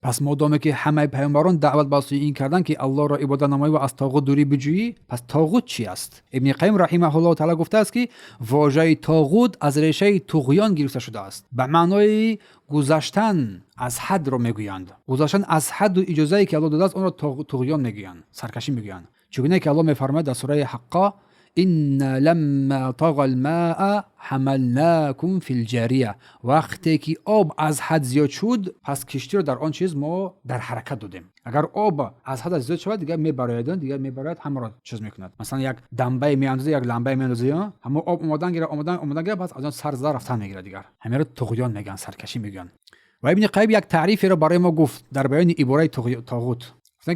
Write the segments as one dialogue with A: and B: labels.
A: Пас модоме ки ҳамаи паёмбарон даъват ба сӯи ин карданд, ки Аллоҳро ибодат намоӣ ва аз тоғут дурӣ биҷӯӣ, пас тоғут чи аст? Ибни Қайим раҳимаҳуллоҳу таъала гуфтааст, ки вожаи тоғут аз решаи туғён гирифта шудааст, ба маънои гузаштан аз ҳадро мегӯянд. Гузаштан аз ҳадду иҷозае, ки Аллоҳ додааст, онро туғён мегӯянд, саркашӣ мегӯянд. Чугуне ки Аллоҳ мефармояд дар сураи Ҳаққо: «Инна ламма тағал маа ҳамалнакум фил ҷария». Вақте ки об аз ҳад зиёд шуд, пас киштиро дар он чиз мо дар ҳаракат додем. Агар об аз ҳад зиёд шавад, дигар мебарояд, дигар мебарояд, ҳамаро чиз мекунад. Масалан, як дамбае меандозӣ, як ламбае меандозӣ, ҳамо об омодан гирад, омодан, омодан гирад, пас аз он сар зада рафтан мегирад. Дигар ҳамеро туғён мегӯянд, саркашӣ мегӯянд. Ва Ибни Қайим як таъриферо барои мо гуфт дар баёни ибораи тоғут: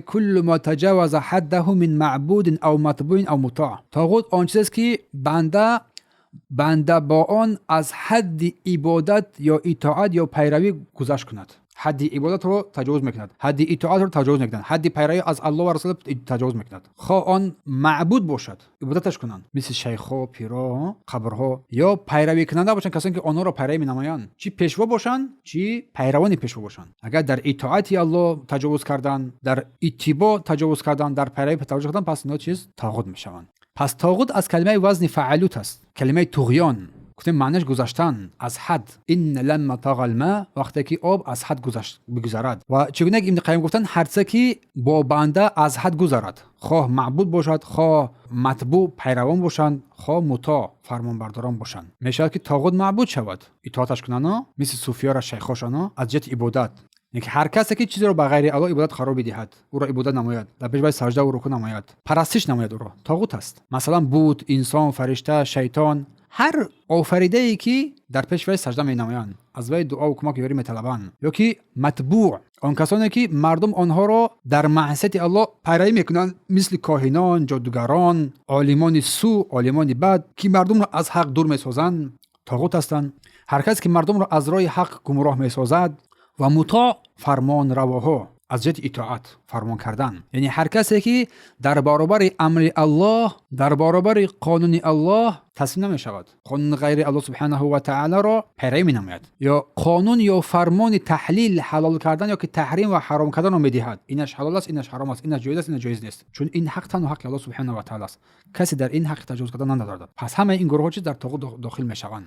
A: «Куллу ма таҷаваза ҳаддаҳу мин маъбудин ав матбуин ав мутоъ». Тоғут он чизест, ки банда бо он аз ҳадди ибодат ё итоат ё пайравӣ гузашт кунад. Ҳадди ибодатро таҷовуз мекунад, ҳадди итоатро таҷовуз мекунад, ҳадди пайравӣ аз Аллоҳ ва Расул таҷовуз мекунад. Хоҳ он маъбуд бошад, ибодаташ кунанд, мисли шайхҳо, пиро, қабрҳо, ё пайравӣ кунанда бошанд, касоне ки онҳоро пайравӣ менамоянд, чӣ пешво бошанд, чӣ пайравони пешво бошанд. Агар дар итоати Аллоҳ таҷовуз карданд, дар иттибоъ таҷовуз карданд, дар пайравӣ таҷовуз карданд, пас инҳо чиз тоғут мешаванд. Пас тоғут аз калимаи вазни фаъалут аст, калимаи туғён гуфтем, маънаш гузаштан аз ҳад. «Инна ламма тағал ма», вақте ки об аз ҳад гузашт, бигузарад. Ва чӣ гуна ки Ибни Қайим гуфтанд, ҳарча ки бо банда аз ҳад гузарад, хоҳ маъбуд бошад, хоҳ матбӯъ, пайравон бошанд, хоҳ мутоъ, фармонбардорон бошанд. Мешавад, ки тоғут маъбуд шавад, итоаташ кунанд, мисли суфиёра, шайхошано, аз ҷиҳати ибодат. Яке ҳар касе ки чизеро ба ғайри Аллоҳ ибодат қарор бидиҳад, ӯро ибодат намояд, дар пеш вай саждаву рукӯъ намояд, парастиш намояд, ӯро тоғут аст. Масалан, бут, инсон, фаришта, шайтон, ҳар офаридае ки дар пеши вай сажда менамоянд, аз вай дуову кӯмак, ёрӣ металабанд. Ё ки матбӯъ, он касоне ки мардум онҳоро дар маъсияти Аллоҳ пайравӣ мекунанд, мисли коҳинон, ҷодугарон, олимони сӯ, олимони бад, ки мардумро аз ҳақ дур месозанд, тоғут ҳастанд. Ҳар касе ки мардумро аз роҳи ҳақ гумроҳ месозад. Ва мутоъ, фармонравоҳо, аз ҷиҳати итоат, фармон кардан, яъне ҳар касе ки дар баробари амри Аллоҳ, дар баробари қонуни Аллоҳ таслим намешавад, қонуни ғайри Аллоҳ субҳанаҳу ва таолоро пайравӣ менамояд ё қонун ё фармони таҳлил, ҳалол кардан, ё ки таҳрим ва ҳаром карданро медиҳад: инаш ҳалол аст, инаш ҳаром аст, инаш ҷоиз аст, инаш ҷоиз нест. Чун ин ҳақ танҳо ҳаққи Аллоҳ субҳанаҳу ва таоло аст, касе дар ин ҳаққи таҷовуз кардан надорад. Пас ҳамаи ин гурӯҳҳо чиз дар тоғут дохил мешаванд.